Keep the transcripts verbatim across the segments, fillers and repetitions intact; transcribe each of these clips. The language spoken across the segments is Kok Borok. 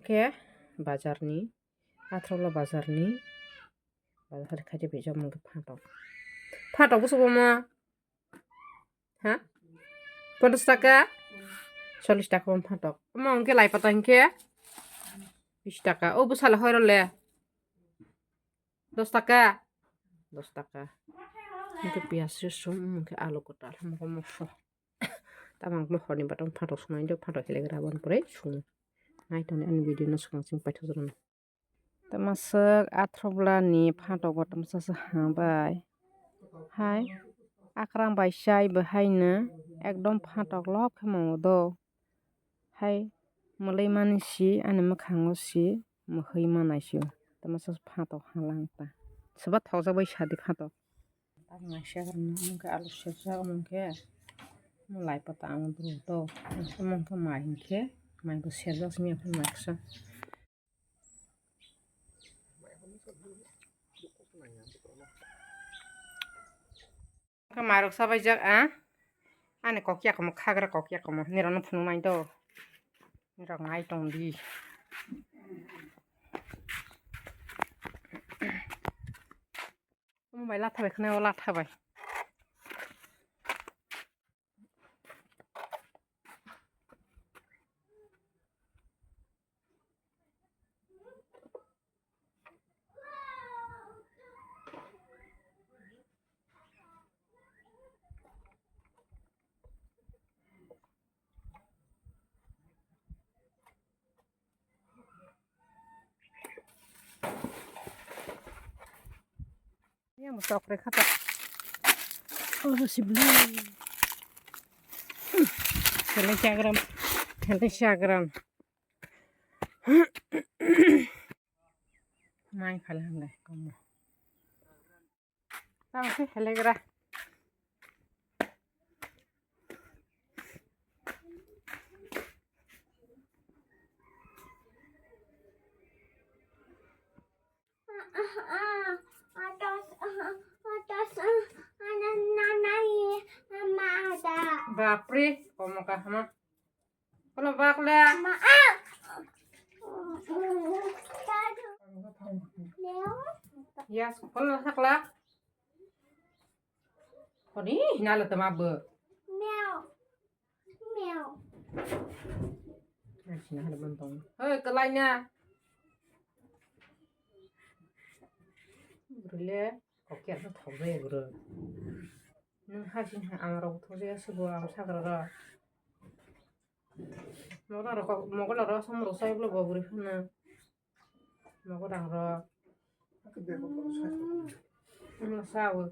Khe bazarni, Athraola bazarni, bazar khaidi bijak mungkhe phatok. Phatok bwswk omo? Ha? Ponchash taka? Chollish taka omo phatok. Omo hwnkhe lai pata hwnkhe? Bish taka. O bwsala hoi role? Dos taka? Dos taka. Hwnkhe piyaj se sum, hwnkhe alu kwtal, hwnkhe mokso. Tamo ang horni batang phatok swnai do, phatok helegra aboni pore swngo. Nai tongdi ani video no swkang chwng paithak jora no. Tamo swk athro bwla ni phatok bo tamo sa sa ha bai. Hai akrang bai chai bo haino ekdom phatok lok khe mongo do. Hai mwlwi mani si ani mwkhango si mwhwi manai si. Tamo sa sa phatok ha lang ta. Swba thokjak bai sa di phatok. Tamo mai sekrwng no mungkhe alu serjak mungkhe. Mo lai pata ang dru to. Mungkhe mai hinkhe mai bo serjak simi aphano mai kisa. Khe mai rok sabaijak a. Ani kok yakomo khagra kok yakomo nirok no phunuk nai do. Nirok nai tong di. Omo bai latha bai khwnai o latha bai. Yang tok re khata. Oh, si blue. Hele chagram. Hele chagram. Mai phala hande komo. Tang si helegra. Bapre, komo kahama. Kono bakle. Yes, kono sakla. Koni hinala tama bo. Meow. Meow. Ai, sini ada bantong. Hei, kelaina. Brile, kokiar sa thok jaya bro. Nung hai sini ha ang rok thok jaya subo ang sakra ro. Mogo rok, mogo rok, som rok sai blo bo buri phano. Mogo rang rok. Ano sao.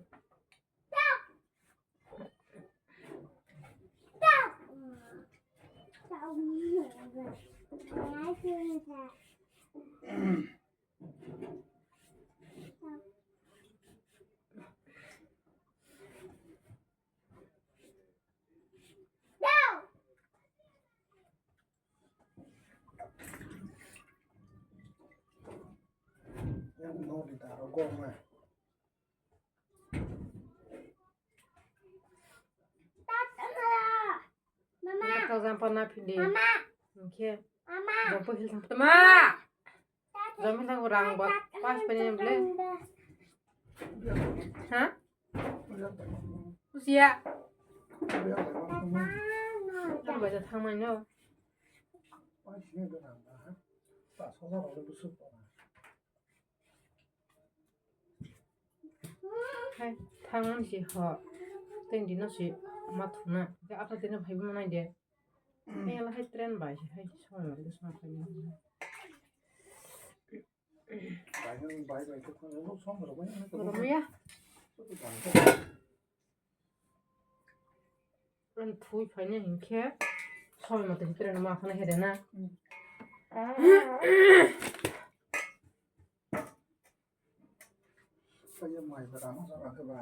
Mama. Mama. Mama. Mama. Mama. Mama. Mama. Mama. Mama. Jompo hil thang tama. Jompo hil thang rang bot pas pani ble. Ha? Usia. Jompo ja thang mai no. Hai, thangmani si ho. Tei dino si ma thuna. Khe apa tino phaibo manai de. Mela hai train bai si hai soi ma de sma phai. Romia. Ang thui phaina hinkhe soi mata hinkhe reno ma phana hede na. Kaya mai bara ma sara khe ba.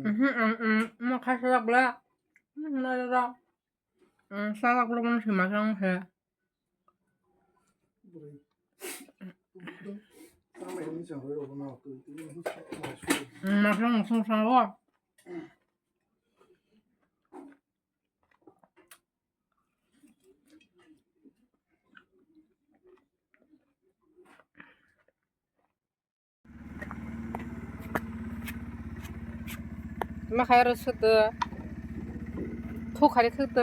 Mhm, mm, mm, mo kha salak bla. Mm, na, na, na. Mm, salak bla mo si masang se. Mm, masang sung sa wo. Ma khai ro sut. Thuk khai thut.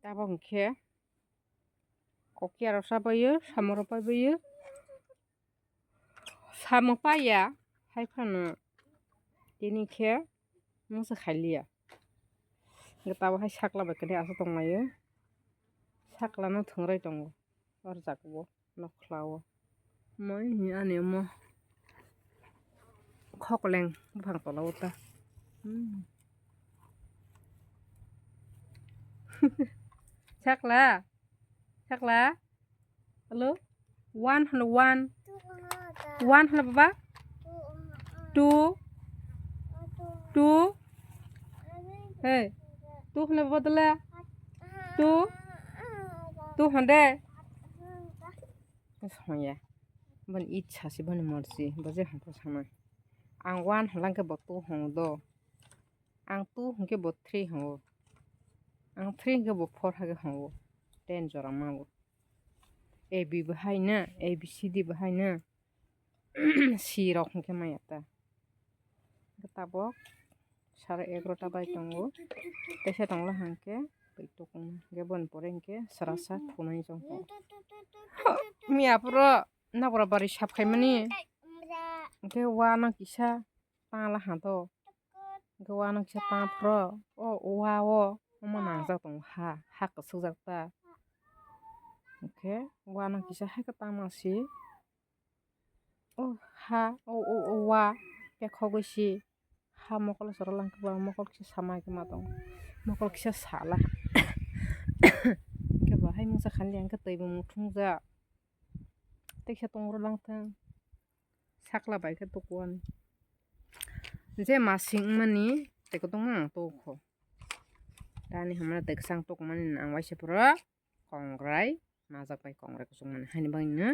Tabok hwnkhe kokiya rok sabaio, samung rok paibaio. Samung paiya, hai phano tini khe mungsa khailiya. Hwnkhe tabuk hai sakla bai kwrwi aswk tonglaio. Sakla no thwngrai tongo o jaga o, nokla o. Moi hi ani omo khokleng buphang tola o ta. Hmm. Sakla, sakla. Hello? One hwno one. One hwno baba? Two. Two. Hey. Two hwno baba dole? Two. Two hwno de? Soya. Bani itsa si bani morsi. Bo je hwnkhe sanai. Ang one hwlang khe bo two hwngo do. Ang two hwnkhe bo three hwngo. Ang three hwnkhe bo four hake hwngo. Ten jora mango. A B bo hai na, A B C D bo hai na. C rok hwnkhe maya ta. Tabok sara egarota bai tongo. Teisa tongla hwnkhe twi tukuna. Hwnkhe boni pore hwnkhe sara sa thunai chwng tongo. Miya phuru nabra bari sap khaimani. Hwnkhe uano kisa tangla ha do. Hwnkhe uano kisa tang phuru o wa o omo nangjak tongo ha, ha kwchwkjak ta. Hwnkhe uano kisa hai khe tangma si. O ha, o, o, o wa pekhogwi si ha mokol sora langkhe ba mokol kisa sama khe ma tongo. Mokol kisa sala. Hwnkhe bo hai mungsa khani hwnkhe twi bo muthungjak. Teisa tongro langthang. Sakla bai khe tukuani. Je masing mani tei kwtwma ang tukho. Tani hamya tei kwchang tukmani ang waisa phuru kongrai majak bai kongrai kuchukmani haini bagwino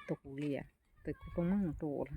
tukuliya. Tei kwtwma ang tukuo.